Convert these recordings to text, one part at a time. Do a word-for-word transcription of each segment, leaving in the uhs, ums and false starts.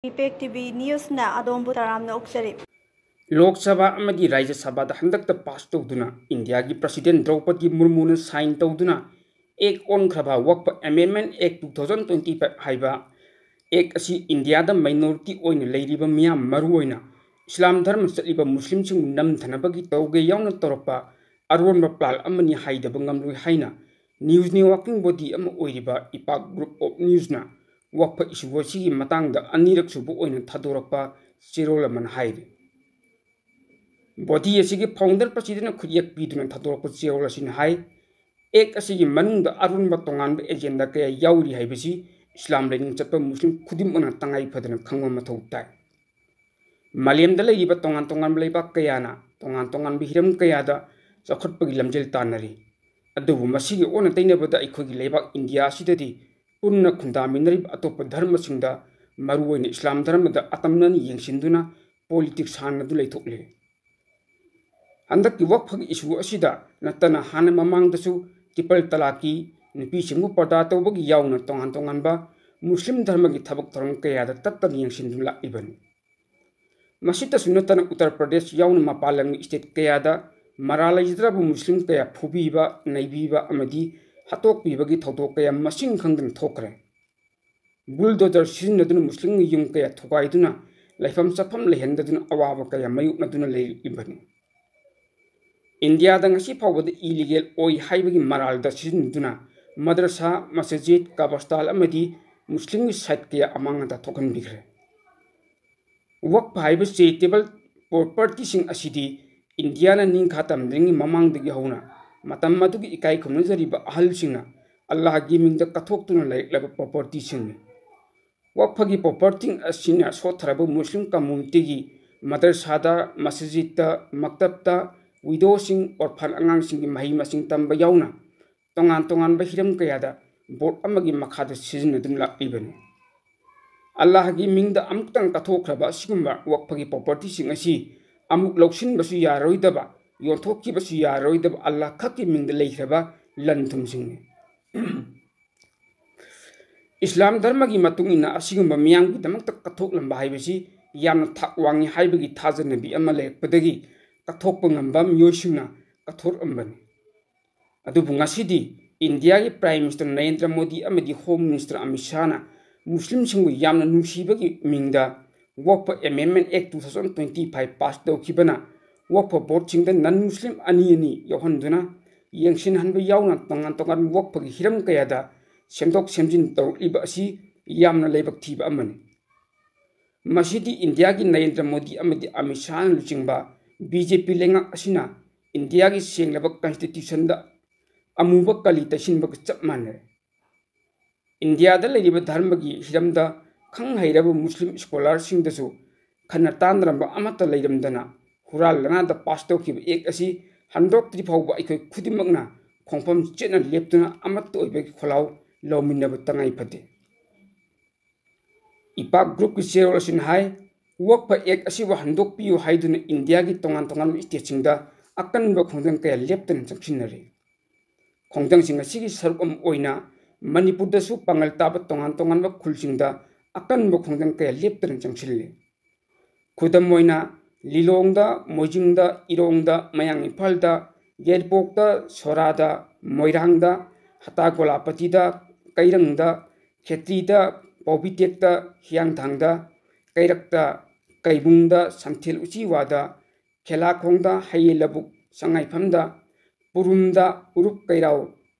Impact T V ꯅ꯭ꯌꯨꯁꯅ ꯑꯗꯣꯝꯕꯨ ꯇꯔꯥꯝꯅ ꯑꯣꯛꯆꯔꯤ꯫ ꯂꯣꯛ ꯁꯚꯥ ꯑꯃꯗꯤ ꯔꯥꯖ꯭ꯌ ꯁꯚꯥꯗ ꯍꯟꯗꯛꯇ ꯄꯥꯁ ꯇꯧꯗꯨꯅ ꯏꯟꯗꯤꯌꯥꯒꯤ ꯄ꯭ꯔꯁꯤꯗꯦꯟ ꯗ꯭ꯔꯧꯄꯗꯤ ꯃꯨꯔꯃꯨꯅ ꯁꯥꯏꯟ ꯇꯧꯗꯨꯅ ꯑꯦꯛ ꯑꯣꯟꯈ꯭ꯔꯕ ꯋꯛꯐ ꯑꯦꯃꯦꯟꯃꯦꯟ ꯑꯦꯛ ꯇꯨ ꯊꯥꯎꯖꯟ ꯇ꯭ꯋꯦꯟꯇꯤ ꯐꯥꯏꯚ ꯍꯥꯏꯕ ꯑꯦꯛ ꯑꯁꯤ ꯏꯟꯗꯤꯌꯥꯗ ꯃꯥꯏꯅꯣꯔꯤꯇꯤ ꯑꯣꯏꯅ ꯂꯩꯔꯤꯕ ꯃꯤꯌꯥꯝ, ꯃꯔꯨꯑꯣꯏꯅ ꯏꯁꯂꯥꯝ ꯙꯔꯃ ꯆꯠꯂꯤꯕ ꯃꯨꯁꯂꯤꯝꯁꯤꯡꯕꯨ ꯅꯝꯊꯅꯕꯒꯤ ꯇꯧꯒꯦ ꯌꯥꯎꯅ ꯇꯧꯔꯛꯄ ꯑꯔꯣꯟꯕ ꯄ꯭ꯂꯥꯟ ꯑꯃꯅꯤ ꯍꯥꯏꯗꯕ ꯉꯝꯂꯣꯏ ꯍꯥꯏꯅ ꯅ꯭ꯌꯨꯁ ꯅꯦꯠꯋꯥꯔꯀꯤꯡ ꯕꯣꯗꯤ ꯑꯃ ꯑꯣꯏꯔꯤꯕ ꯏꯄꯥꯛ ꯒ꯭ꯔꯨꯞ ꯑꯣꯐ ꯅ꯭ꯌꯨꯁꯅ ꯋꯛꯐ ꯏꯁꯨ ꯑꯁꯤꯒꯤ ꯃꯇꯥꯡꯗ ꯑꯅꯤꯔꯛ ꯁꯨꯕ ꯑꯣꯏꯅ ꯊꯥꯗꯣꯔꯛꯄ ꯆꯦꯔꯣꯜ ꯑꯃꯅ ꯍꯥꯏꯔꯤ꯫ ꯕꯣꯗꯤ ꯑꯁꯤꯒꯤ ꯐꯥꯎꯟꯗꯔ ꯄ꯭ꯔꯁꯤꯗꯦꯟꯅ ꯈꯨꯠꯌꯦꯛ ꯄꯤꯗꯨꯅ ꯊꯥꯗꯣꯔꯛꯄ ꯆꯦꯔꯣꯜ ꯑꯁꯤꯅ ꯍꯥꯏ, ꯑꯦꯛ ꯑꯁꯤꯒꯤ ꯃꯅꯨꯡꯗ ꯑꯔꯨꯟꯕ ꯇꯣꯉꯥꯟꯕ ꯑꯦꯖꯦꯟꯗꯥ ꯀꯌꯥ ꯌꯥꯎꯔꯤ ꯍꯥꯏꯕꯁꯤ ꯏꯁꯂꯥꯝ ꯂꯥꯏꯅꯤꯡ ꯆꯠꯄ ꯃꯨꯁꯂꯤꯝ ꯈꯨꯗꯤꯡꯃꯛꯅ ꯇꯉꯥꯏ ꯐꯗꯅ ꯈꯪꯕ ꯃꯊꯧ ꯇꯥꯏ꯫ ꯃꯥꯂꯦꯝꯗ ꯂꯩꯔꯤꯕ ꯇꯣꯉꯥꯟ ꯇꯣꯉꯥꯟꯕ ꯂꯩꯕꯥꯛ ꯀꯌꯥꯅ ꯇꯣꯉꯥꯟ ꯇꯣꯉꯥꯟꯕ ꯍꯤꯔꯝ ꯀꯌꯥꯗ ꯆꯥꯎꯈꯠꯄꯒꯤ ꯂꯝꯖꯦꯜ ꯇꯥꯟꯅꯔꯤ꯫ ꯑꯗꯨꯕꯨ ꯃꯁꯤꯒꯤ ꯑꯣꯟꯅ ꯇꯩꯅꯕꯗ ꯑꯩꯈꯣꯏꯒꯤ ꯂꯩꯕꯥꯛ ꯏꯟꯗꯤꯌꯥ ꯑꯁꯤꯗꯗꯤ ꯄꯨꯟꯅ ꯈꯨꯟꯗꯥꯃꯤꯟꯅꯔꯤꯕ ꯑꯇꯣꯞꯄ ꯙꯔꯃꯁꯤꯡꯗ, ꯃꯔꯨꯑꯣꯏꯅ ꯏꯁꯂꯥꯝ ꯙꯔꯃꯗ ꯑꯇꯝꯅꯅ ꯌꯦꯡꯁꯤꯟꯗꯨꯅ ꯄꯣꯂꯤꯇꯤꯛꯁ ꯁꯥꯟꯅꯗꯨꯅ ꯂꯩꯊꯣꯛꯂꯤ꯫ ꯍꯟꯗꯛꯀꯤ ꯋꯛꯐꯒꯤ ꯏꯁꯨ ꯑꯁꯤꯗ ꯅꯠꯇꯅ ꯍꯥꯟꯅ ꯃꯃꯥꯡꯗꯁꯨ ꯇ꯭ꯔꯤꯄꯜ ꯇꯂꯥꯛꯀꯤ, ꯅꯨꯄꯤꯁꯤꯡꯕꯨ ꯄꯔꯗꯥ ꯇꯧꯕꯒꯤ ꯌꯥꯎꯅ ꯇꯣꯉꯥꯟ ꯇꯣꯉꯥꯟꯕ ꯃꯨꯁꯂꯤꯝ ꯙꯔꯃꯒꯤ ꯊꯕꯛ ꯊꯧꯔꯝ ꯀꯌꯥꯗ ꯇꯠꯇꯅ ꯌꯦꯡꯁꯤꯟꯗꯨꯅ ꯂꯥꯛꯂꯤꯕꯅꯤ꯫ ꯃꯁꯤꯇꯁꯨ ꯅꯠꯇꯅ ꯎꯠꯇꯔ ꯄ꯭ꯔꯗꯦꯁ ꯌꯥꯎꯅ ꯃꯄꯥꯟ ꯂꯝꯒꯤ ꯁ꯭ꯇꯦꯠ ꯀꯌꯥꯗ ꯃꯔꯥꯜ ꯂꯩꯖꯗ꯭ꯔꯕ ꯃꯨꯁꯂꯤꯝ ꯀꯌꯥ ꯐꯨꯕꯤꯕ, ꯅꯩꯕꯤꯕ ꯑꯃꯗꯤ ꯍꯥꯠꯇꯣꯛꯄꯤꯕꯒꯤ ꯊꯧꯗꯣꯛ ꯀꯌꯥ ꯃꯁꯤꯡ ꯈꯪꯗꯅ ꯊꯣꯛꯈ꯭ꯔꯦ꯫ ꯕꯨꯜꯗꯣꯖꯔ ꯁꯤꯖꯤꯟꯅꯗꯨꯅ ꯃꯨꯁꯂꯤꯝꯒꯤ ꯌꯨꯝ ꯀꯌꯥ ꯊꯨꯒꯥꯏꯗꯨꯅ ꯂꯩꯐꯝ ꯆꯥꯐꯝ ꯂꯩꯍꯟꯗꯗꯨꯅ ꯑꯋꯥꯕ ꯀꯌꯥ ꯃꯥꯌꯣꯛꯅꯗꯨꯅ ꯂꯩꯔꯛꯂꯤꯕꯅꯤ꯫ ꯏꯟꯗꯤꯌꯥꯗ ꯉꯁꯤ ꯐꯥꯎꯕꯗ ꯏꯂꯤꯒꯦꯜ ꯑꯣꯏ ꯍꯥꯏꯕꯒꯤ ꯃꯔꯥꯜꯗ ꯁꯤꯖꯤꯟꯅꯗꯨꯅ ꯃꯗꯔꯁꯥ, ꯃꯁꯖꯤꯗ, ꯀꯕꯔꯁꯇꯥꯜ ꯑꯃꯗꯤ ꯃꯨꯁꯂꯤꯝꯒꯤ ꯁꯥꯏꯠ ꯀꯌꯥ ꯑꯃꯥꯡ ꯑꯇꯥ ꯊꯣꯛꯍꯟꯕꯤꯈ꯭ꯔꯦ꯫ ꯋꯛꯐ ꯍꯥꯏꯕ ꯆꯦꯔꯤꯇꯦꯕꯜ ꯄ꯭ꯔꯣꯄꯔꯇꯤꯁꯤꯡ ꯑꯁꯤꯗꯤ ꯏꯟꯗꯤꯌꯥꯅ ꯅꯤꯡꯈꯥ ꯇꯝꯗ꯭ꯔꯤꯉꯩ ꯃꯃꯥꯡꯗꯒꯤ ꯍꯧꯅ ꯃꯇꯝ ꯑꯗꯨꯒꯤ ꯏꯀꯥꯏ ꯈꯨꯝꯅꯖꯔꯤꯕ ꯑꯍꯜꯁꯤꯡꯅ ꯑꯜꯂꯥꯍꯒꯤ ꯃꯤꯡꯗ ꯀꯠꯊꯣꯛꯇꯨꯅ ꯂꯩꯔꯛꯂꯕ ꯄ꯭ꯔꯣꯄꯔꯇꯤꯁꯤꯡꯅꯤ꯫ ꯋꯛꯐꯒꯤ ꯄ꯭ꯔꯣꯄꯔꯇꯤ ꯑꯁꯤꯅ ꯁꯣꯠꯊꯔꯕ ꯃꯨꯁꯂꯤꯝ ꯀꯝꯃꯨꯅꯤꯇꯤꯒꯤ ꯃꯗꯔꯁꯥꯗ, ꯃꯁꯖꯤꯗꯇ, ꯃꯛꯇꯕꯇ, ꯋꯤꯗꯣꯁꯤꯡ, ꯑꯣꯔꯐꯥꯟ ꯑꯉꯥꯡꯁꯤꯡꯒꯤ ꯃꯍꯩ ꯃꯁꯤꯡ ꯇꯝꯕ ꯌꯥꯎꯅ ꯇꯣꯉꯥꯟ ꯇꯣꯉꯥꯟꯕ ꯍꯤꯔꯝ ꯀꯌꯥꯗ ꯕꯣꯔꯗ ꯑꯃꯒꯤ ꯃꯈꯥꯗ ꯁꯤꯖꯤꯟꯅꯗꯨꯅ ꯂꯥꯛꯂꯤꯕꯅꯤ꯫ ꯑꯜꯂꯥꯍꯒꯤ ꯃꯤꯡꯗ ꯑꯃꯨꯛꯇꯪ ꯀꯠꯊꯣꯛꯈ꯭ꯔꯕ ꯑꯁꯤꯒꯨꯝꯕ ꯋꯛꯐꯒꯤ ꯄ꯭ꯔꯣꯄꯔꯇꯤꯁꯤꯡ ꯑꯁꯤ ꯑꯃꯨꯛ ꯂꯧꯁꯤꯟꯕꯁꯨ ꯌꯥꯔꯔꯣꯏꯗꯕ, ꯌꯣꯟꯊꯣꯛꯈꯤꯕꯁꯨ ꯌꯥꯔꯔꯣꯏꯗꯕ ꯑꯜꯂꯥꯍ ꯈꯛꯀꯤ ꯃꯤꯡꯗ ꯂꯩꯈ꯭ꯔꯕ ꯂꯟ ꯊꯨꯝꯁꯤꯡꯅꯤ꯫ ꯏꯁꯂꯥꯝ ꯙꯔꯃꯒꯤ ꯃꯇꯨꯡ ꯏꯟꯅ ꯑꯁꯤꯒꯨꯝꯕ ꯃꯤꯌꯥꯝꯒꯤꯗꯃꯛꯇ ꯀꯠꯊꯣꯛꯂꯝꯕ ꯍꯥꯏꯕꯁꯤ ꯌꯥꯝꯅ ꯊꯥꯛ ꯋꯥꯡꯏ ꯍꯥꯏꯕꯒꯤ ꯊꯥꯖꯅꯕꯤ ꯑꯃ ꯂꯩꯔꯛꯄꯗꯒꯤ ꯀꯠꯊꯣꯛꯄ ꯉꯝꯕ ꯃꯤꯑꯣꯏꯁꯤꯡꯅ ꯀꯠꯊꯣꯛꯂꯝꯕꯅꯤ꯫ ꯑꯗꯨꯕꯨ ꯉꯁꯤꯗꯤ ꯏꯟꯗꯤꯌꯥꯒꯤ Prime Minister ꯅꯔꯦꯟꯗ꯭ꯔ ꯃꯣꯗꯤ ꯑꯃꯗꯤ Home Minister ꯑꯃꯤꯠ ꯁꯥꯍꯅ ꯃꯨꯁꯂꯤꯝꯁꯤꯡꯕꯨ ꯌꯥꯝꯅ ꯅꯨꯡꯁꯤꯕꯒꯤ ꯃꯤꯡꯗ Waqf Amendment Act two thousand twenty five pass ꯇꯧꯈꯤꯕꯅ Waqf boardꯁꯤꯡꯗ non Muslim ꯑꯅꯤ ꯑꯅꯤ ꯌꯥꯎꯍꯟꯗꯨꯅ ꯌꯦꯡꯁꯤꯟꯍꯟꯕ ꯌꯥꯎꯅ ꯇꯣꯉꯥꯟ ꯇꯣꯉꯥꯟꯕ Waqfꯒꯤ ꯍꯤꯔꯝ ꯀꯌꯥꯗ ꯁꯦꯝꯗꯣꯛ ꯁꯦꯝꯖꯤꯟ ꯇꯧꯔꯛꯂꯤꯕ ꯑꯁꯤ ꯌꯥꯝꯅ ꯂꯥꯏꯕꯛ ꯊꯤꯕ ꯑꯃꯅꯤ꯫ ꯃꯁꯤꯗꯤ ꯏꯟꯗꯤꯌꯥꯒꯤ ꯅꯔꯦꯟꯗ꯭ꯔ ꯃꯣꯗꯤ ꯑꯃꯗꯤ ꯑꯃꯤꯠ ꯁꯥꯍꯅ ꯂꯨꯆꯤꯡꯕ BJP ꯂꯩꯉꯥꯛ ꯑꯁꯤꯅ ꯏꯟꯗꯤꯌꯥꯒꯤ ꯁꯦꯡꯂꯕ Constitutionꯗ ꯑꯃꯨꯕ ꯀꯂꯤ ꯇꯩꯁꯤꯟꯕꯒ ꯆꯞ ꯃꯥꯟꯅꯔꯦ꯫ ꯏꯟꯗꯤꯌꯥꯗ ꯂꯩꯔꯤꯕ ꯙꯔꯃꯒꯤ ꯍꯤꯔꯝꯗ ꯈꯪ ꯍꯩꯔꯕ ꯃꯨꯁꯂꯤꯝ scholarꯁꯤꯡꯗꯁꯨ ꯈꯟꯅ ꯇꯥꯟꯅꯔꯝꯕ ꯑꯃꯠꯇ ꯂꯩꯔꯝꯗꯅ ꯍꯨꯔꯥꯟ ꯂꯅꯥꯗ pass ꯇꯧꯈꯤꯕ Act ꯑꯁꯤ ꯍꯟꯗꯣꯛꯇ꯭ꯔꯤ ꯐꯥꯎꯕ ꯑꯩꯈꯣꯏ ꯈꯨꯗꯤꯡꯃꯛꯅ ꯈꯣꯡꯐꯝ ꯆꯦꯠꯅ ꯂꯦꯞꯇꯨꯅ ꯑꯃꯠꯇ ꯑꯣꯏꯕꯒꯤ ꯈꯣꯜꯂꯥꯎ ꯂꯧꯃꯤꯟꯅꯕ ꯇꯉꯥꯏ ꯐꯗꯦ꯫ ꯏꯄꯥꯛ groupꯀꯤ ꯆꯦꯔꯣꯜ ꯑꯁꯤꯅ ꯍꯥꯏ, Waqf Act ꯑꯁꯤꯕꯨ ꯍꯟꯗꯣꯛꯄꯤꯌꯨ ꯍꯥꯏꯗꯨꯅ ꯏꯟꯗꯤꯌꯥꯒꯤ ꯇꯣꯉꯥꯟ ꯇꯣꯉꯥꯟꯕ stateꯁꯤꯡꯗ ꯑꯀꯟꯕ ꯈꯣꯡꯖꯪ ꯀꯌꯥ ꯂꯦꯞꯇꯅ ꯆꯪꯁꯤꯟꯅꯔꯤ꯫ ꯈꯣꯡꯖꯪꯁꯤꯡ ꯑꯁꯤꯒꯤ ꯁꯔꯨꯛ ꯑꯃ ꯑꯣꯏꯅ ꯃꯅꯤꯄꯨꯔꯗꯁꯨ ꯄꯥꯡꯒꯜ ꯇꯥꯕ ꯇꯣꯉꯥꯟ ꯇꯣꯉꯥꯟꯕ ꯈꯨꯜꯁꯤꯡꯗ ꯑꯀꯟꯕ ꯈꯣꯡꯖꯪ ꯀꯌꯥ ꯂꯦꯞꯇꯅ ꯆꯪꯁꯤꯜꯂꯤ꯫ ꯈꯨꯗꯝ ꯑꯣꯏꯅ ꯂꯤꯂꯣꯡꯗ, ꯃꯣꯏꯖꯤꯡꯗ, ꯏꯔꯣꯡꯗ, ꯃꯌꯥꯡ ꯏꯝꯐꯥꯜꯗ, ꯌꯥꯏꯔꯤꯄꯣꯛꯇ, ꯁꯣꯔꯥꯗ, ꯃꯣꯏꯔꯥꯡꯗ, ꯍꯇꯥ ꯒꯣꯂꯥꯄꯇꯤꯗ, ꯀꯩꯔꯪꯗ, ꯈꯦꯇ꯭ꯔꯤꯗ, ꯄꯥꯎꯕꯤꯇꯦꯛꯇ, ꯍꯤꯌꯥꯡꯊꯥꯡꯗ, ꯀꯩꯔꯛꯇ, ꯀꯩꯕꯨꯡꯗ, ꯁꯟꯊꯦꯜ ꯎꯆꯤꯋꯥꯗ, ꯈꯦꯂꯥꯈꯣꯡꯗ, ꯍꯌꯦꯜ ꯂꯕꯨꯛ, ꯁꯉꯥꯏꯐꯝꯗ, ꯄꯨꯔꯨꯝꯗ, ꯎꯔꯨꯞ ꯀꯩꯔꯥꯎ,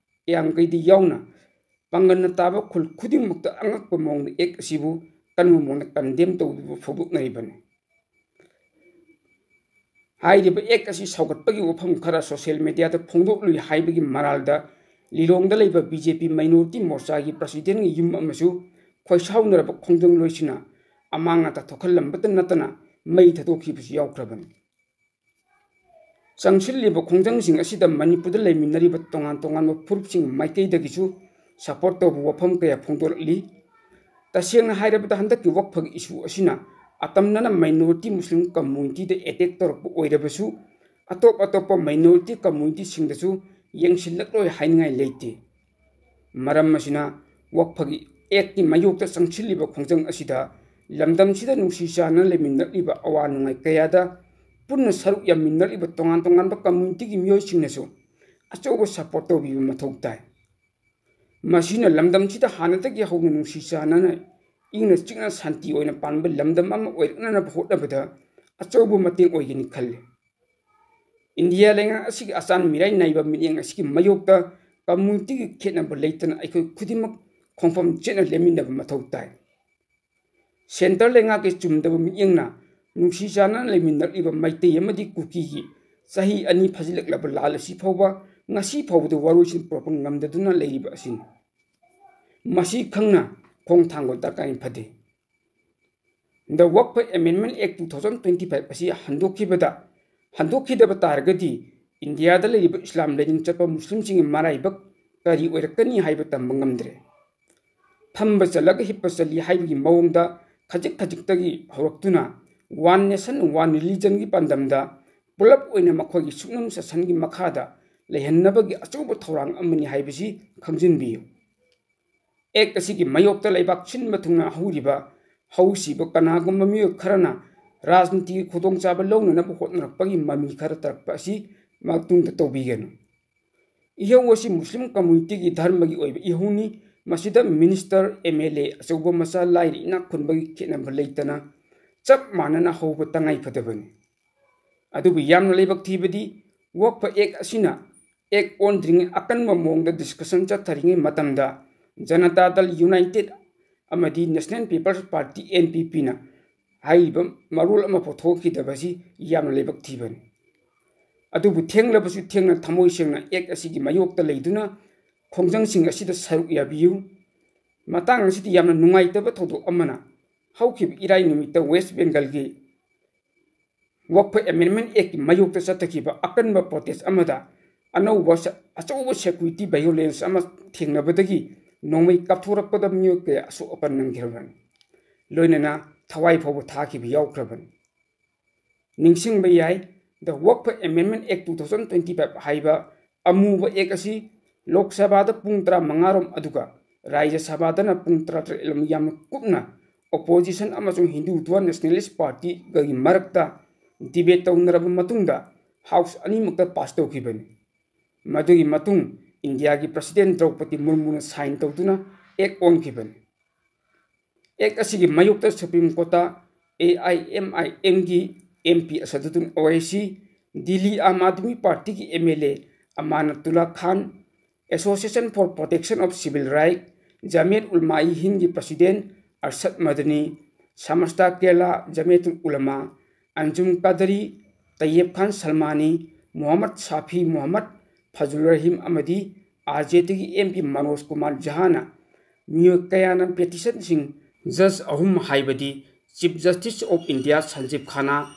ꯏꯌꯥꯝꯒꯩꯗꯤ ꯌꯥꯎꯅ ꯄꯥꯡꯒꯜꯅ ꯇꯥꯕ ꯈꯨꯜ ꯈꯨꯗꯤꯡꯃꯛꯇ ꯑꯉꯛꯄ ꯃꯑꯣꯡꯗ Act ꯑꯁꯤꯕꯨ ꯀꯟꯕ ꯃꯑꯣꯡꯗ condemn ꯇꯧꯗꯨꯅ ꯐꯣꯡꯗꯣꯛꯅꯔꯤꯕꯅꯤ꯫ ꯍꯥꯏꯔꯤꯕ Act ꯑꯁꯤ ꯁꯧꯒꯠꯄꯒꯤ ꯋꯥꯐꯝ ꯈꯔ social mediaꯗ ꯐꯣꯡꯗꯣꯛꯂꯨꯏ ꯍꯥꯏꯕꯒꯤ ꯃꯔꯥꯜꯗ ꯂꯤꯂꯣꯡꯗ ꯂꯩꯕ BJP minority ꯃꯣꯔꯆꯥꯒꯤ presidentꯒꯤ ꯌꯨꯝ ꯑꯃꯁꯨ ꯈꯣꯏꯁꯥꯎꯅꯔꯕ ꯈꯣꯡꯖꯪꯂꯣꯏꯁꯤꯡꯅ ꯑꯃꯥꯡ ꯑꯇꯥ ꯊꯣꯛꯍꯜꯂꯝꯕꯇ ꯅꯠꯇꯅ ꯃꯩ ꯊꯥꯗꯣꯛꯈꯤꯕꯁꯨ ꯌꯥꯎꯈ꯭ꯔꯕꯅꯤ꯫ ꯆꯪꯁꯤꯜꯂꯤꯕ ꯈꯣꯡꯖꯪꯁꯤꯡ ꯑꯁꯤꯗ ꯃꯅꯤꯄꯨꯔꯗ ꯂꯩꯃꯤꯟꯅꯔꯤꯕ ꯇꯣꯉꯥꯟ ꯇꯣꯉꯥꯟꯕ ꯐꯨꯔꯨꯞꯁꯤꯡ ꯃꯥꯏꯀꯩꯗꯒꯤꯁꯨ support ꯇꯧꯕ ꯋꯥꯐꯝ ꯀꯌꯥ ꯐꯣꯡꯗꯣꯔꯛꯂꯤ꯫ ꯇꯁꯦꯡꯅ ꯍꯥꯏꯔꯕꯗ ꯍꯟꯗꯛꯀꯤ ꯋꯛꯐꯒꯤ issue ꯑꯁꯤꯅ ꯑꯇꯝꯅꯅ minority Muslim communityꯗ attack ꯇꯧꯔꯛꯄ ꯑꯣꯏꯔꯕꯁꯨ ꯑꯇꯣꯞ ꯑꯇꯣꯞꯄ minority communityꯁꯤꯡꯗꯁꯨ ꯌꯦꯡꯁꯤꯜꯂꯛꯂꯣꯏ ꯍꯥꯏꯅꯤꯡꯉꯥꯏ ꯂꯩꯇꯦ꯫ ꯃꯔꯝ ꯑꯁꯤꯅ ꯋꯛꯐꯒꯤ ꯑꯦꯛꯀꯤ ꯃꯥꯌꯣꯛꯇ ꯆꯪꯁꯤꯜꯂꯤꯕ ꯈꯣꯡꯖꯪ ꯑꯁꯤꯗ ꯂꯝꯗꯝꯁꯤꯗ ꯅꯨꯡꯁꯤ ꯆꯥꯟꯅꯅ ꯂꯩꯃꯤꯟꯅꯔꯛꯂꯤꯕ ꯑꯋꯥ ꯅꯨꯡꯉꯥꯏ ꯀꯌꯥꯗ ꯄꯨꯟꯅ ꯁꯔꯨꯛ ꯌꯥꯃꯤꯟꯅꯔꯛꯂꯤꯕ ꯇꯣꯉꯥꯟ ꯇꯣꯉꯥꯟꯕ ꯀꯝꯃ꯭ꯌꯨꯅꯤꯇꯤꯒꯤ ꯃꯤꯑꯣꯏꯁꯤꯡꯅꯁꯨ ꯑꯆꯧꯕ ꯁꯄꯣꯔꯠ ꯇꯧꯕꯤꯕ ꯃꯊꯧ ꯇꯥꯏ꯫ ꯃꯁꯤꯅ ꯂꯝꯗꯝꯁꯤꯗ ꯍꯥꯟꯅꯗꯒꯤ ꯍꯧꯅ ꯅꯨꯡꯁꯤ ꯆꯥꯟꯅꯅ ꯏꯪꯅ ꯆꯤꯛꯅ ꯁꯥꯟꯇꯤ ꯑꯣꯏꯅ ꯄꯥꯟꯕ ꯂꯝꯗꯝ ꯑꯃ ꯑꯣꯏꯔꯛꯅꯅꯕ ꯍꯣꯠꯅꯕꯗ ꯑꯆꯧꯕ ꯃꯇꯦꯡ ꯑꯣꯏꯒꯅꯤ ꯈꯜꯂꯤ꯫ ꯏꯟꯗꯤꯌꯥ ꯂꯩꯉꯥꯛ ꯑꯁꯤꯒꯤ ꯑꯆꯥꯟ ꯃꯤꯔꯥꯏ ꯅꯥꯏꯕ ꯃꯤꯠꯌꯦꯡ ꯑꯁꯤꯒꯤ ꯃꯥꯌꯣꯛꯇ ꯀꯝꯃ꯭ꯌꯨꯅꯤꯇꯤꯒꯤ ꯈꯦꯠꯅꯕ ꯂꯩꯇꯅ ꯑꯩꯈꯣꯏ ꯈꯨꯗꯤꯡꯃꯛ ꯈꯣꯡꯐꯝ ꯆꯦꯠꯅ ꯂꯦꯞꯃꯤꯟꯅꯕ ꯃꯊꯧ ꯇꯥꯏ꯫ ꯁꯦꯟꯇꯔ ꯂꯩꯉꯥꯛꯀꯤ ꯆꯨꯝꯗꯕ ꯃꯤꯠꯌꯦꯡꯅ ꯅꯨꯡꯁꯤ ꯆꯥꯟꯅꯅ ꯂꯩꯃꯤꯟꯅꯔꯛꯂꯤꯕ ꯃꯩꯇꯩ ꯑꯃꯗꯤ ꯀꯨꯀꯤꯒꯤ ꯆꯍꯤ ꯑꯅꯤ ꯐꯥꯖꯤꯜꯂꯛꯂꯕ ꯂꯥꯜ ꯑꯁꯤ ꯐꯥꯎꯕ ꯉꯁꯤ ꯐꯥꯎꯕꯗ ꯋꯥꯔꯣꯏꯁꯤꯟ ꯄꯨꯔꯛꯄ ꯉꯝꯗꯗꯨꯅ ꯂꯩꯔꯤꯕ ꯑꯁꯤꯅꯤ꯫ ꯃꯁꯤ ꯈꯪꯅ ꯈꯣꯡ ꯊꯥꯡꯕ ꯗꯔꯀꯥꯔ ꯐꯗꯦ꯫ The Waqf Amendment Act two thousand twenty five ꯑꯁꯤ ꯍꯟꯗꯣꯛꯈꯤꯕꯗ, ꯍꯟꯗꯣꯛꯈꯤꯗꯕ ꯇꯥꯔꯒꯗꯤ ꯏꯟꯗꯤꯌꯥꯗ ꯂꯩꯔꯤꯕ ꯏꯁꯂꯥꯝ ꯂꯥꯏꯅꯤꯡ ꯆꯠꯄ ꯃꯨꯁꯂꯤꯝꯁꯤꯡꯒꯤ ꯃꯔꯥꯏꯕꯛ ꯀꯔꯤ ꯑꯣꯏꯔꯛꯀꯅꯤ ꯍꯥꯏꯕ ꯇꯝꯕ ꯉꯝꯗ꯭ꯔꯦ꯫ ꯐꯝꯕ ꯆꯠꯂꯒ ꯍꯤꯞꯄ ꯆꯠꯂꯤ ꯍꯥꯏꯕꯒꯤ ꯃꯑꯣꯡꯗ ꯈꯖꯤꯛ ꯈꯖꯤꯛꯇꯒꯤ ꯍꯧꯔꯛꯇꯨꯅ One Nation One Religion ꯒꯤ ꯄꯥꯟꯗꯝꯗ ꯄꯨꯂꯞ ꯑꯣꯏꯅ ꯃꯈꯣꯏꯒꯤ ꯁꯨꯞꯅꯝ ꯁꯥꯁꯟꯒꯤ ꯃꯈꯥꯗ ꯂꯩꯍꯟꯅꯕꯒꯤ ꯑꯆꯧꯕ ꯊꯧꯔꯥꯡ ꯑꯃꯅꯤ ꯍꯥꯏꯕꯁꯤ ꯈꯪꯖꯤꯟꯕꯤꯌꯨ꯫ ꯑꯦꯛ ꯑꯁꯤꯒꯤ ꯃꯥꯌꯣꯛꯇ ꯂꯩꯕꯥꯛ ꯁꯤꯟꯕ ꯊꯨꯡꯅ ꯍꯧꯔꯤꯕ ꯍꯧꯁꯤꯕ ꯀꯅꯥꯒꯨꯝꯕ ꯃꯤꯑꯣꯏ ꯈꯔꯅ ꯔꯥꯖꯅꯤꯇꯤꯒꯤ ꯈꯨꯗꯣꯡꯆꯥꯕ ꯂꯧꯅꯅꯕ ꯍꯣꯠꯅꯔꯛꯄꯒꯤ ꯃꯃꯤ ꯈꯔ ꯇꯥꯔꯛꯄ ꯑꯁꯤ ꯃꯇꯨꯡꯗ ꯇꯧꯕꯤꯒꯅꯨ꯫ ꯏꯍꯧ ꯑꯁꯤ ꯃꯨꯁꯂꯤꯝ ꯀꯝꯃ꯭ꯌꯨꯅꯤꯇꯤꯒꯤ ꯙꯔꯃꯒꯤ ꯑꯣꯏꯕ ꯏꯍꯧꯅꯤ꯫ ꯃꯁꯤꯗ ꯃꯤꯅꯤꯁꯇꯔ, ꯑꯦꯝ ꯑꯦꯜ ꯑꯦ, ꯑꯆꯧꯕ ꯃꯆꯥ, ꯂꯥꯏꯔ ꯏꯅꯥꯛ ꯈꯨꯟꯕꯒꯤ ꯈꯦꯠꯅꯕ ꯂꯩꯇꯅ ꯆꯞ ꯃꯥꯟꯅꯅ ꯍꯧꯕ ꯇꯉꯥꯏ ꯐꯗꯕꯅꯤ꯫ ꯑꯗꯨꯕꯨ ꯌꯥꯝꯅ ꯂꯥꯏꯕꯛ ꯊꯤꯕꯗꯤ, ꯋꯛꯐ ꯑꯦꯛ ꯑꯁꯤꯅ ꯑꯦꯛ ꯑꯣꯟꯗ꯭ꯔꯤꯉꯩ ꯑꯀꯟꯕ ꯃꯑꯣꯡꯗ ꯗꯤꯁꯀꯁꯟ ꯆꯠꯊꯔꯤꯉꯩ ꯃꯇꯝꯗ ꯖꯅꯇꯥ ꯗꯜ ꯌꯨꯅꯥꯏꯇꯦꯗ ꯑꯃꯗꯤ national people's party, N P ꯄꯤꯅ ꯍꯥꯏꯔꯤꯕ ꯃꯔꯣꯜ ꯑꯃ ꯄꯨꯊꯣꯛꯈꯤꯗꯕꯁꯤ ꯌꯥꯝꯅ ꯂꯥꯏꯕꯛ ꯊꯤꯕꯅꯤ꯫ ꯑꯗꯨꯕꯨ ꯊꯦꯡꯂꯕꯁꯨ ꯊꯦꯡꯅ ꯊꯃꯣꯏ ꯁꯦꯡꯅ ꯑꯦꯛ ꯑꯁꯤꯒꯤ ꯃꯥꯌꯣꯛꯇ ꯂꯩꯗꯨꯅ ꯈꯣꯡꯖꯪꯁꯤꯡ ꯑꯁꯤꯗ ꯁꯔꯨꯛ ꯌꯥꯕꯤꯌꯨ꯫ ꯃꯇꯥꯡ ꯑꯁꯤꯗ ꯌꯥꯝꯅ ꯅꯨꯡꯉꯥꯏꯇꯕ ꯊꯧꯗꯣꯛ ꯑꯃꯅ, ꯍꯧꯈꯤꯕ ꯏꯔꯥꯏ ꯅꯨꯃꯤꯠꯇ ꯋꯦꯁ ꯕꯦꯡꯒꯜꯒꯤ ꯋꯛꯐ ꯑꯦꯃꯦꯟꯗꯃꯦꯟ ꯑꯦꯛꯀꯤ ꯃꯥꯌꯣꯛꯇ ꯆꯠꯊꯈꯤꯕ ꯑꯀꯟꯕ ꯄ꯭ꯔꯣꯇꯦꯁ ꯑꯃꯗ ꯑꯅꯧꯕ ꯁ-, ꯑꯆꯧꯕ ꯁꯦꯀ꯭ꯌꯨꯔꯤꯇꯤ ꯚꯥꯏꯑꯣꯂꯦꯟꯁ ꯑꯃ ꯊꯦꯡꯅꯕꯗꯒꯤ ꯅꯣꯡꯃꯩ ꯀꯥꯞꯊꯣꯔꯛꯄꯗ ꯃꯤꯑꯣꯏ ꯀꯌꯥ ꯑꯁꯣꯛ ꯑꯄꯟ ꯅꯪꯈꯤꯔꯕꯅꯤ꯫ ꯂꯣꯏꯅꯅ ꯊꯋꯥꯏ ꯐꯥꯎꯕ ꯊꯥꯈꯤꯕ ꯌꯥꯎꯈ꯭ꯔꯕꯅꯤ꯫ ꯅꯤꯡꯁꯤꯡꯕ ꯌꯥꯏ, The Waqf Amendment Act two thousand twenty five ꯍꯥꯏꯕ ꯑꯃꯨꯕ ꯑꯦꯛ ꯑꯁꯤ ꯂꯣꯛ ꯁꯚꯥꯗ ꯄꯨꯡ ꯇꯔꯥꯃꯉꯥ ꯔꯣꯝ ꯑꯗꯨꯒ ꯔꯥꯖ꯭ꯌ ꯁꯚꯥꯗꯅ ꯄꯨꯡ ꯇꯔꯥꯇꯔꯦꯠ ꯂꯣꯝ ꯌꯥꯝꯅ ꯀꯨꯞꯅ opposition ꯑꯃꯁꯨꯡ ꯍꯤꯟꯗꯨꯇ꯭ꯋ nationalist partyꯒꯒꯤ ꯃꯔꯛꯇ debate ꯇꯧꯅꯔꯕ ꯃꯇꯨꯡꯗ house ꯑꯅꯤꯃꯛꯇ pass ꯇꯧꯈꯤꯕꯅꯤ꯫ ꯃꯗꯨꯒꯤ ꯃꯇꯨꯡ ꯏꯟꯗꯤꯌꯥꯒꯤ President ꯗ꯭ꯔꯧꯄꯗꯤ ꯃꯨꯔꯃꯨꯅ sign ꯇꯧꯗꯨꯅ act ꯑꯣꯟꯈꯤꯕꯅꯤ꯫ Act ꯑꯁꯤꯒꯤ ꯃꯥꯌꯣꯛꯇ Supreme Courtꯇ AIMIMꯒꯤ MP ꯑꯁꯗꯨꯗꯤꯟ ꯑꯣꯋꯩꯁꯤ, ꯗꯤꯜꯂꯤ ꯑꯥꯝ ꯑꯥꯗꯃꯤ ꯄꯥꯔꯇꯤꯒꯤ MLA ꯑꯃꯥꯅꯇꯨꯜꯂꯥ Khan, Association for Protection of Civil Right, ꯖꯃꯤꯌꯠ ꯎꯂꯃꯥ-ꯏ ꯍꯤꯟꯗꯒꯤ President ꯑꯔꯁꯗ ꯃꯗꯅꯤ, ꯁꯃꯁꯇꯥ Kerala ꯖꯃꯤꯌꯠ ꯎꯂꯃꯥ, ꯑꯟꯖꯨꯝ ꯀꯥꯗꯔꯤ, ꯇꯌꯦꯕ ꯈꯥꯟ ꯁꯜꯃꯥꯅꯤ, ꯃꯨꯍꯝꯃꯗ ꯁꯥꯐꯤ ꯃꯨꯍꯝꯃꯗ, ꯐꯖꯨꯜ ꯔꯍꯤꯝ ꯑꯃꯗꯤ RJDꯒꯤ MP ꯃꯅꯣꯖ ꯀꯨꯃꯥꯔ ꯖꯍꯥꯅ ꯃꯤꯑꯣꯏ ꯀꯌꯥꯅ petitionꯁꯤꯡ judge ꯑꯍꯨꯝ ꯍꯥꯏꯕꯗꯤ Chief Justice of India ꯁꯟꯖꯤꯕ Khanna,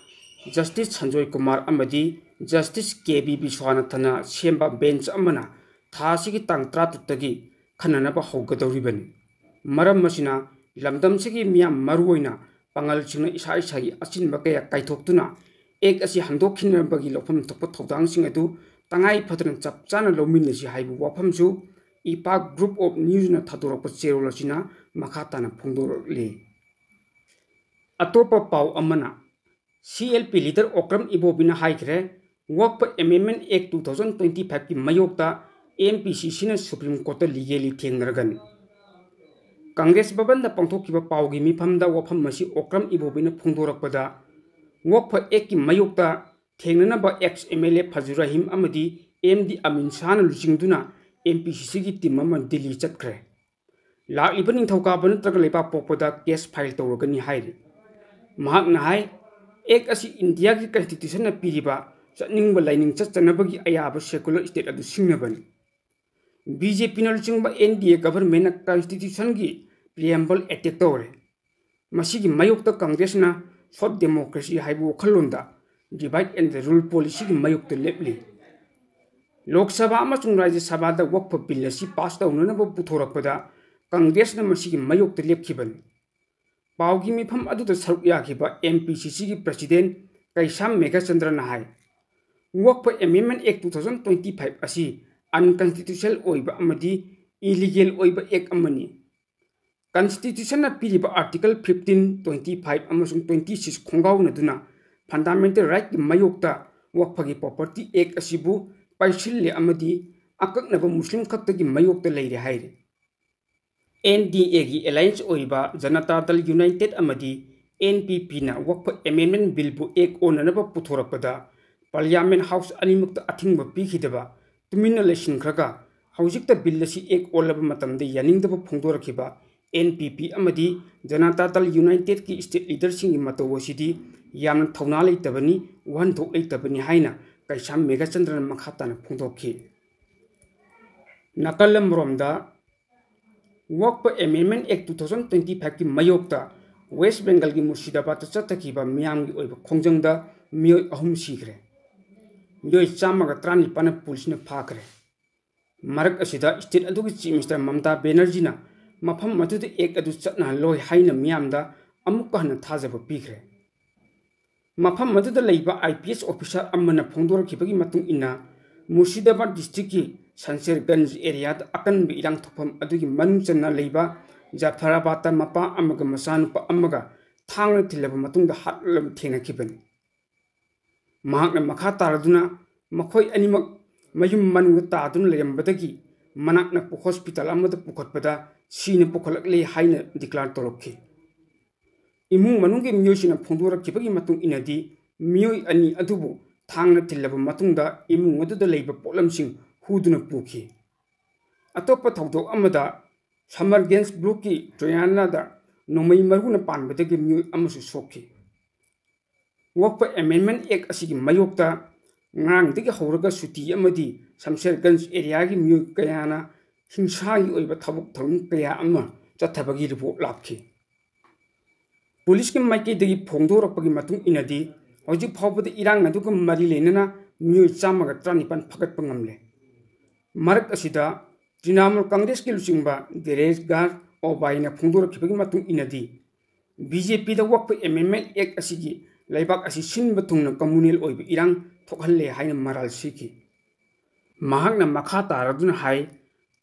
Justice Sanjoy Kumar ꯑꯃꯗꯤ Justice ꯀꯦ ꯕꯤ ꯕꯤꯁ꯭ꯋꯥꯅꯥꯊꯟꯅ ꯁꯦꯝꯕ bench ꯑꯃꯅ ꯊꯥ ꯑꯁꯤꯒꯤ ꯇꯥꯡ ꯇꯔꯥꯇꯔꯨꯛꯇꯒꯤ ꯈꯟꯅꯅꯕ ꯍꯧꯒꯗꯧꯔꯤꯕꯅꯤ꯫ ꯃꯔꯝ ꯑꯁꯤꯅ ꯂꯝꯗꯝꯁꯤꯒꯤ ꯃꯤꯌꯥꯝ, ꯃꯔꯨꯑꯣꯏꯅ ꯄꯥꯉꯜꯁꯤꯡꯅ ꯏꯁꯥ ꯏꯁꯥꯒꯤ ꯑꯆꯤꯟꯕ ꯀꯌꯥ ꯀꯥꯏꯊꯣꯛꯇꯨꯅ Act ꯑꯁꯤ ꯍꯟꯗꯣꯛꯈꯤꯅꯕꯒꯤ ꯂꯧꯐꯝ ꯊꯣꯛꯄ ꯊꯧꯗꯥꯡꯁꯤꯡ ꯑꯗꯨ ꯇꯉꯥꯏ ꯐꯗꯅ ꯆꯞ ꯆꯥꯅ ꯂꯧꯃꯤꯟꯅꯁꯤ ꯍꯥꯏꯕ ꯋꯥꯐꯝꯁꯨ ꯏꯄꯥꯛ Group of Newsꯅ ꯊꯥꯗꯣꯔꯛꯄ ꯆꯦꯔꯣꯜ ꯑꯁꯤꯅ ꯃꯈꯥ ꯇꯥꯅ ꯐꯣꯡꯗꯣꯔꯛꯂꯤ꯫ ꯑꯇꯣꯞꯄ ꯄꯥꯎ ꯑꯃꯅ, CLP leader ꯑꯣꯀ꯭ꯔꯝ ꯏꯕꯣꯕꯤꯅ ꯍꯥꯏꯈ꯭ꯔꯦ, Waqf Amendment Act two thousand twenty fiveꯀꯤ ꯃꯥꯌꯣꯛꯇ MPCCꯅ Supreme Courtꯇ legally ꯊꯦꯡꯅꯔꯒꯅꯤ꯫ ꯀꯪꯒ꯭ꯔꯦꯁ ꯚꯕꯟꯗ ꯄꯥꯡꯊꯣꯛꯈꯤꯕ ꯄꯥꯎꯒꯤ ꯃꯤꯐꯝꯗ ꯋꯥꯐꯝ ꯑꯁꯤ ꯑꯣꯀ꯭ꯔꯝ ꯏꯕꯣꯕꯤꯅ ꯐꯣꯡꯗꯣꯔꯛꯄꯗ, Waqf Actꯀꯤ ꯃꯥꯌꯣꯛꯇ ꯊꯦꯡꯅꯅꯕ ex MLA ꯐꯖꯨ ꯔꯍꯤꯝ ꯑꯃꯗꯤ MD ꯑꯃꯤꯟ ꯁꯥꯍꯅ ꯂꯨꯆꯤꯡꯗꯨꯅ MPCCꯒꯤ team ꯑꯃ ꯗꯤꯜꯂꯤ ꯆꯠꯈ꯭ꯔꯦ꯫ ꯂꯥꯛꯂꯤꯕ ꯅꯤꯡꯊꯧꯀꯥꯕ ꯅꯠꯇ꯭ꯔꯒ ꯂꯩꯕꯥꯛꯄꯣꯛꯄꯗ case file ꯇꯧꯔꯒꯅꯤ ꯍꯥꯏꯔꯤ꯫ ꯃꯍꯥꯛꯅ ꯍꯥꯏ, Act ꯑꯁꯤ ꯏꯟꯗꯤꯌꯥꯒꯤ Constitutionꯅ ꯄꯤꯔꯤꯕ ꯆꯠꯅꯤꯡꯕ ꯂꯥꯏꯅꯤꯡ ꯆꯠꯆꯅꯕꯒꯤ ꯑꯌꯥꯕ secular state ꯑꯗꯨ ꯁꯤꯡꯅꯕꯅꯤ꯫ BJPꯅ ꯂꯨꯆꯤꯡꯕ NDA governmentꯅ Constitutionꯒꯤ preamble attack ꯇꯧꯔꯦ꯫ ꯃꯁꯤꯒꯤ ꯃꯥꯌꯣꯛꯇ ꯀꯪꯒ꯭ꯔꯦꯁꯅ soft democracy ꯍꯥꯏꯕ ꯋꯥꯈꯜꯂꯣꯟꯗ divide and rule policyꯒꯤ ꯃꯥꯌꯣꯛꯇ ꯂꯦꯞꯂꯤ꯫ ꯂꯣꯛ ꯁꯚꯥ ꯑꯃꯁꯨꯡ ꯔꯥꯖ꯭ꯌ ꯁꯚꯥꯗ Waqf bill ꯑꯁꯤ pass ꯇꯧꯅꯅꯕ ꯄꯨꯊꯣꯔꯛꯄꯗ ꯀꯪꯒ꯭ꯔꯦꯁꯅ ꯃꯁꯤꯒꯤ ꯃꯥꯌꯣꯛꯇ ꯂꯦꯞꯈꯤꯕꯅꯤ꯫ ꯄꯥꯎꯒꯤ ꯃꯤꯐꯝ ꯑꯗꯨꯗ ꯁꯔꯨꯛ ꯌꯥꯈꯤꯕ MPCCꯒꯤ President ꯀꯩꯁꯥꯝ ꯃꯦꯘꯆꯟꯗ꯭ꯔꯅ ꯍꯥꯏ, Waqf Amendment Act two thousand twenty five ꯑꯁꯤ unconstitutional ꯑꯣꯏꯕ ꯑꯃꯗꯤ illegal ꯑꯣꯏꯕ act ꯑꯃꯅꯤ꯫ Constitutionꯅ ꯄꯤꯔꯤꯕ Article fifteen, twenty five ꯑꯃꯁꯨꯡ twenty six ꯈꯣꯡꯒꯥꯎꯅꯗꯨꯅ fundamental rightꯀꯤ ꯃꯥꯌꯣꯛꯇ ꯋꯛꯐꯒꯤ property act ꯑꯁꯤꯕꯨ ꯄꯥꯏꯁꯤꯜꯂꯦ ꯑꯃꯗꯤ ꯑꯀꯛꯅꯕ ꯃꯨꯁꯂꯤꯝ ꯈꯛꯇꯒꯤ ꯃꯥꯌꯣꯛꯇ ꯂꯩꯔꯦ ꯍꯥꯏꯔꯤ꯫ NDAꯒꯤ alliance ꯑꯣꯏꯔꯤꯕ ꯖꯅꯇꯥ ꯗꯜ United ꯑꯃꯗꯤ NPPꯅ ꯋꯛꯐ amendment billꯕꯨ act ꯑꯣꯟꯅꯅꯕ ꯄꯨꯊꯣꯔꯛꯄꯗ Parliament House ꯑꯅꯤꯃꯛꯇ ꯑꯊꯤꯡꯕ ꯄꯤꯈꯤꯗꯕ ꯇꯨꯃꯤꯟꯅ ꯂꯩꯁꯤꯟꯈ꯭ꯔꯒ ꯍꯧꯖꯤꯛꯇ bill ꯑꯁꯤ act ꯑꯣꯜꯂꯕ ꯃꯇꯝꯗ ꯌꯥꯅꯤꯡꯗꯕ ꯐꯣꯡꯗꯣꯔꯛꯈꯤꯕ NPP ꯑꯃꯗꯤ ꯖꯅꯇꯥ ꯗꯜ Unitedꯀꯤ state leaderꯁꯤꯡꯒꯤ ꯃꯇꯧ ꯑꯁꯤꯗꯤ ꯌꯥꯝꯅ ꯊꯧꯅꯥ ꯂꯩꯇꯕꯅꯤ, ꯋꯥꯍꯟꯊꯣꯛ ꯂꯩꯇꯕꯅꯤ ꯍꯥꯏꯅ ꯀꯩꯁꯥꯝ ꯃꯦꯘꯆꯟꯗ꯭ꯔꯅ ꯃꯈꯥ ꯇꯥꯅ ꯐꯣꯡꯗꯣꯛꯈꯤ꯫ ꯅꯥꯀꯜ ꯑꯃꯔꯣꯝꯗ, ꯋꯛꯐ Amendment Act two thousand twenty fiveꯀꯤ ꯃꯥꯌꯣꯛꯇ West Bengalꯒꯤ ꯃꯨꯔꯁꯤꯗꯥꯕꯥꯗꯇ ꯆꯠꯊꯈꯤꯕ ꯃꯤꯌꯥꯝꯒꯤ ꯑꯣꯏꯕ ꯈꯣꯡꯖꯪꯗ ꯃꯤꯑꯣꯏ ꯑꯍꯨꯝ ꯁꯤꯈ꯭ꯔꯦ꯫ ꯃꯤꯑꯣꯏ ꯆꯥꯝꯃꯒ ꯇꯔꯥꯅꯤꯄꯥꯟꯅ ꯄꯨꯂꯤꯁꯅ ꯐꯥꯈ꯭ꯔꯦ꯫ ꯃꯔꯛ ꯑꯁꯤꯗ state ꯑꯗꯨꯒꯤ Chief Minister ꯃꯃꯇꯥ ꯕꯦꯅꯔꯖꯤꯅ ꯃꯐꯝ ꯑꯗꯨꯗ act ꯑꯗꯨ ꯆꯠꯅꯍꯜꯂꯣꯏ ꯍꯥꯏꯅ ꯃꯤꯌꯥꯝꯗ ꯑꯃꯨꯛꯀ ꯍꯟꯅ ꯊꯥꯖꯕ ꯄꯤꯈ꯭ꯔꯦ꯫ ꯃꯐꯝ ꯑꯗꯨꯗ ꯂꯩꯕ IPS officer ꯑꯃꯅ ꯐꯣꯡꯗꯣꯔꯛꯈꯤꯕꯒꯤ ꯃꯇꯨꯡ ꯏꯟꯅ, ꯃꯨꯔꯁꯤꯗꯥꯕꯥꯗ districtꯀꯤ ꯁꯟꯁꯦꯔꯒꯟꯖ areaꯗ ꯑꯀꯟꯕ ꯏꯔꯥꯡ ꯊꯣꯛꯐꯝ ꯑꯗꯨꯒꯤ ꯃꯅꯨꯡ ꯆꯟꯅ ꯂꯩꯕ ꯖꯐꯔꯥꯕꯥꯗꯇ ꯃꯄꯥ ꯑꯃꯒ ꯃꯆꯥꯅꯨꯄꯥ ꯑꯃꯒ ꯊꯥꯡꯅ ꯊꯤꯜꯂꯕ ꯃꯇꯨꯡꯗ ꯍꯥꯠꯂꯕ ꯊꯦꯡꯅꯈꯤꯕꯅꯤ꯫ ꯃꯍꯥꯛꯅ ꯃꯈꯥ ꯇꯥꯔꯗꯨꯅ, ꯃꯈꯣꯏ ꯑꯅꯤꯃꯛ ꯃꯌꯨꯝ ꯃꯅꯨꯡꯗ ꯇꯥꯗꯨꯅ ꯂꯩꯔꯝꯕꯗꯒꯤ ꯃꯅꯥꯛ ꯅꯛꯄ hospital ꯑꯃꯗ ꯄꯨꯈꯠꯄꯗ ꯁꯤꯅ ꯄꯨꯈꯠꯂꯛꯂꯦ ꯍꯥꯏꯅ declare ꯇꯧꯔꯛꯈꯤ꯫ ꯏꯃꯨꯡ ꯃꯅꯨꯡꯒꯤ ꯃꯤꯑꯣꯏꯁꯤꯡꯅ ꯐꯣꯡꯗꯣꯔꯛꯈꯤꯕꯒꯤ ꯃꯇꯨꯡ ꯏꯟꯅꯗꯤ, ꯃꯤꯑꯣꯏ ꯑꯅꯤ ꯑꯗꯨꯕꯨ ꯊꯥꯡꯅ ꯊꯤꯜꯂꯕ ꯃꯇꯨꯡꯗ ꯏꯃꯨꯡ ꯑꯗꯨꯗ ꯂꯩꯕ ꯄꯣꯠꯂꯝꯁꯤꯡ ꯍꯨꯗꯨꯅ ꯄꯨꯈꯤ꯫ ꯑꯇꯣꯞꯄ ꯊꯧꯗꯣꯛ ꯑꯃꯗ, ꯁꯃꯔꯒꯟꯖ blockꯀꯤ ꯆꯣꯌꯥꯅꯥꯗ ꯅꯣꯡꯃꯩ ꯃꯔꯨꯅ ꯄꯥꯟꯕꯗꯒꯤ ꯃꯤꯑꯣꯏ ꯑꯃꯁꯨ ꯁꯣꯛꯈꯤ꯫ ꯋꯛꯐ Amendment Act ꯑꯁꯤꯒꯤ ꯃꯥꯌꯣꯛꯇ ꯉꯔꯥꯡꯗꯒꯤ ꯍꯧꯔꯒ ꯁꯨꯇꯤ ꯑꯃꯗꯤ ꯁꯝꯁꯦꯔꯒꯟꯖ areaꯒꯤ ꯃꯤꯑꯣꯏ ꯀꯌꯥꯅ ꯍꯤꯡꯁꯥꯒꯤ ꯑꯣꯏꯕ ꯊꯕꯛ ꯊꯧꯔꯝ ꯀꯌꯥ ꯑꯃ ꯆꯠꯊꯕꯒꯤ report ꯂꯥꯛꯈꯤ꯫ ꯄꯨꯂꯤꯁꯀꯤ ꯃꯥꯏꯀꯩꯗꯒꯤ ꯐꯣꯡꯗꯣꯔꯛꯄꯒꯤ ꯃꯇꯨꯡ ꯏꯟꯅꯗꯤ, ꯍꯧꯖꯤꯛ ꯐꯥꯎꯕꯗ ꯏꯔꯥꯡ ꯑꯗꯨꯒ ꯃꯔꯤ ꯂꯩꯅꯅ ꯃꯤꯑꯣꯏ ꯆꯥꯝꯃꯒ ꯇꯔꯥꯅꯤꯄꯥꯟ ꯐꯒꯠꯄ ꯉꯝꯂꯦ꯫ ꯃꯔꯛ ꯑꯁꯤꯗ, ꯇ꯭ꯔꯤꯅꯥꯃꯨꯜ ꯀꯪꯒ꯭ꯔꯦꯁꯀꯤ ꯂꯨꯆꯤꯡꯕ ꯗꯦꯔꯦꯁ ꯒꯥꯔ ꯑꯣꯕꯥꯏꯅ ꯐꯣꯡꯗꯣꯔꯛꯈꯤꯕꯒꯤ ꯃꯇꯨꯡ ꯏꯟꯅꯗꯤ, BJPꯗ ꯋꯛꯐ Amendment Act ꯑꯁꯤꯒꯤ ꯂꯩꯕꯥꯛ ꯑꯁꯤ ꯁꯤꯟꯕ ꯊꯨꯡꯅ communal ꯑꯣꯏꯕ ꯏꯔꯥꯡ ꯊꯣꯛꯍꯜꯂꯦ ꯍꯥꯏꯅ ꯃꯔꯥꯜ ꯁꯤꯈꯤ꯫ ꯃꯍꯥꯛꯅ ꯃꯈꯥ ꯇꯥꯔꯗꯨꯅ ꯍꯥꯏ,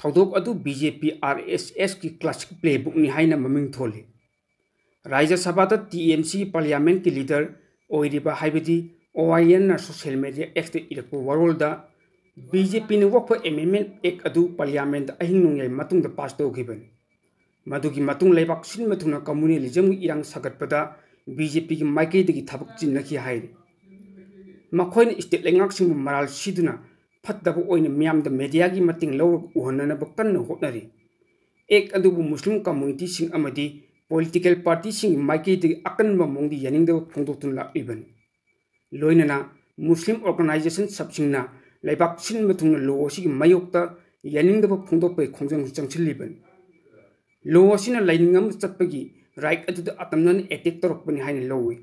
ꯊꯧꯗꯣꯛ ꯑꯗꯨ ꯕꯤ ꯖꯦ ꯄꯤ ꯑꯥꯔ ꯑꯦꯁ ꯑꯦꯁꯀꯤ classic playbookꯅꯤ ꯍꯥꯏꯅ ꯃꯃꯤꯡ ꯊꯣꯜꯂꯤ꯫ ꯔꯥꯖ꯭ꯌ ꯁꯚꯥꯗ ꯇꯤ ꯑꯦꯝ ꯁꯤꯒꯤ parliamentꯀꯤ leader ꯑꯣꯏꯔꯤꯕ, ꯍꯥꯏꯕꯗꯤ ꯑꯣ ꯑꯥꯏ ꯑꯦꯟꯅ social media Xꯇ ꯏꯔꯛꯄ ꯋꯥꯔꯣꯜꯗ, ꯕꯤ ꯖꯦ ꯄꯤꯅ ꯋꯛꯐ amendment act ꯑꯗꯨ parliamentꯇ ꯑꯍꯤꯡ ꯅꯣꯡꯌꯥꯏ ꯃꯇꯨꯡꯗ pass ꯇꯧꯈꯤꯕꯅꯤ꯫ ꯃꯗꯨꯒꯤ ꯃꯇꯨꯡ ꯂꯩꯕꯥꯛ ꯁꯤꯟꯕ ꯊꯨꯡꯅ communalismꯒꯤ ꯏꯔꯥꯡ ꯁꯥꯒꯠꯄꯗ ꯕꯤ ꯖꯦ ꯄꯤꯒꯤ ꯃꯥꯏꯀꯩꯗꯒꯤ ꯊꯕꯛ ꯆꯤꯟꯅꯈꯤ ꯍꯥꯏꯔꯤ꯫ ꯃꯈꯣꯏꯅ state ꯂꯩꯉꯥꯛꯁꯤꯡꯕꯨ ꯃꯔꯥꯜ ꯁꯤꯗꯨꯅ ꯐꯠꯇꯕ ꯑꯣꯏꯅ ꯃꯤꯌꯥꯝꯗ mediaꯒꯤ ꯃꯇꯦꯡ ꯂꯧꯔꯒ ꯎꯍꯟꯅꯅꯕ ꯀꯟꯅ ꯍꯣꯠꯅꯔꯤ꯫ Act ꯑꯗꯨꯕꯨ Muslim communityꯁꯤꯡ ꯑꯃꯗꯤ political partyꯁꯤꯡꯒꯤ ꯃꯥꯏꯀꯩꯗꯒꯤ ꯑꯀꯟꯕ ꯃꯑꯣꯡꯗ ꯌꯥꯅꯤꯡꯗꯕ ꯐꯣꯡꯗꯣꯛꯇꯨꯅ ꯂꯥꯛꯂꯤꯕꯅꯤ꯫ ꯂꯣꯏꯅꯅ Muslim organisation ꯁꯕꯁꯤꯡꯅ ꯂꯩꯕꯥꯛ ꯁꯤꯟꯕ ꯊꯨꯡꯅ law ꯑꯁꯤꯒꯤ ꯃꯥꯌꯣꯛꯇ ꯌꯥꯅꯤꯡꯗꯕ ꯐꯣꯡꯗꯣꯛꯄꯒꯤ ꯈꯣꯡꯖꯪꯁꯨ ꯆꯪꯁꯤꯜꯂꯤꯕꯅꯤ꯫ Law ꯑꯁꯤꯅ ꯂꯥꯏꯅꯤꯡ ꯑꯃ ꯆꯠꯄꯒꯤ right ꯑꯗꯨꯗ ꯑꯇꯝꯅꯅ attack ꯇꯧꯔꯛꯄꯅꯤ ꯍꯥꯏꯅ ꯂꯧꯏ꯫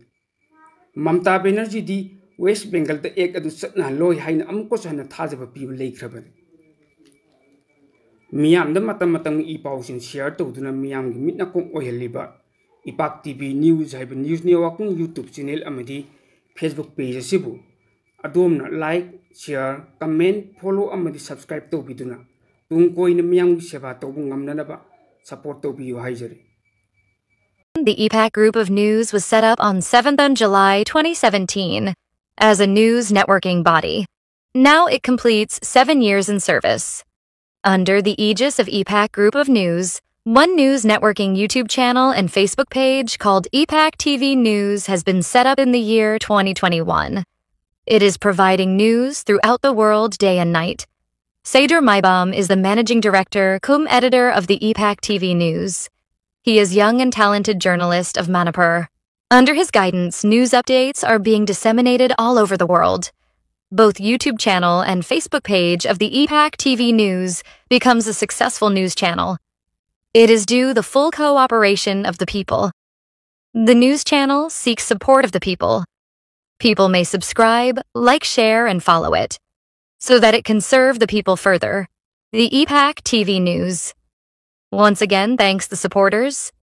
ꯃꯝꯇꯥ ꯕꯦꯅꯔꯖꯤꯗꯤ West Bengalꯗ act ꯑꯗꯨ ꯆꯠꯅꯍꯜꯂꯣꯏ ꯍꯥꯏꯅ ꯑꯃꯨꯛꯀꯁꯨ ꯍꯟꯅ ꯊꯥꯖꯕ ꯄꯤꯕ ꯂꯩꯈ꯭ꯔꯕꯅꯤ꯫ ꯃꯤꯌꯥꯝꯗ ꯃꯇꯝ ꯃꯇꯝꯒꯤ ꯏ ꯄꯥꯎꯁꯤꯡ share ꯇꯧꯗꯨꯅ ꯃꯤꯌꯥꯝꯒꯤ ꯃꯤꯠ ꯅꯥꯀꯣꯡ ꯑꯣꯏꯍꯜꯂꯤꯕ ꯏꯄꯥꯛ ꯇꯤ ꯚꯤ news ꯍꯥꯏꯕ news networkꯀꯤ YouTube channel ꯑꯃꯗꯤ Facebook page ꯑꯁꯤꯕꯨ ꯑꯗꯣꯝꯅ like, share, comment, follow ꯑꯃꯗꯤ subscribe ꯇꯧꯕꯤꯗꯨꯅ ꯇꯨꯡ ꯀꯣꯏꯅ ꯃꯤꯌꯥꯝꯒꯤ ꯁꯦꯕꯥ ꯇꯧꯕ ꯉꯝꯅꯅꯕ support ꯇꯧꯕꯤꯌꯨ ꯍꯥꯏꯖꯔꯤ꯫ The E PAC Group of News was set up on seventh of July twenty seventeen as a news networking body. Now it completes seven years in service. Under the aegis of E PAC Group of News, one news networking YouTube channel and Facebook page called E PAC T V News has been set up in the year twenty twenty-one. It is providing news throughout the world day and night. Seydur Maibam is the managing director cum editor of the E PAC T V News. He is young and talented journalist of Manipur. Under his guidance, news updates are being disseminated all over the world. Both YouTube channel and Facebook page of the E PAC T V News becomes a successful news channel. It is due the full cooperation of the people. The news channel seeks support of the people. People may subscribe, like, share, and follow it so that it can serve the people further. The E PAC T V News. Once again, thanks the supporters.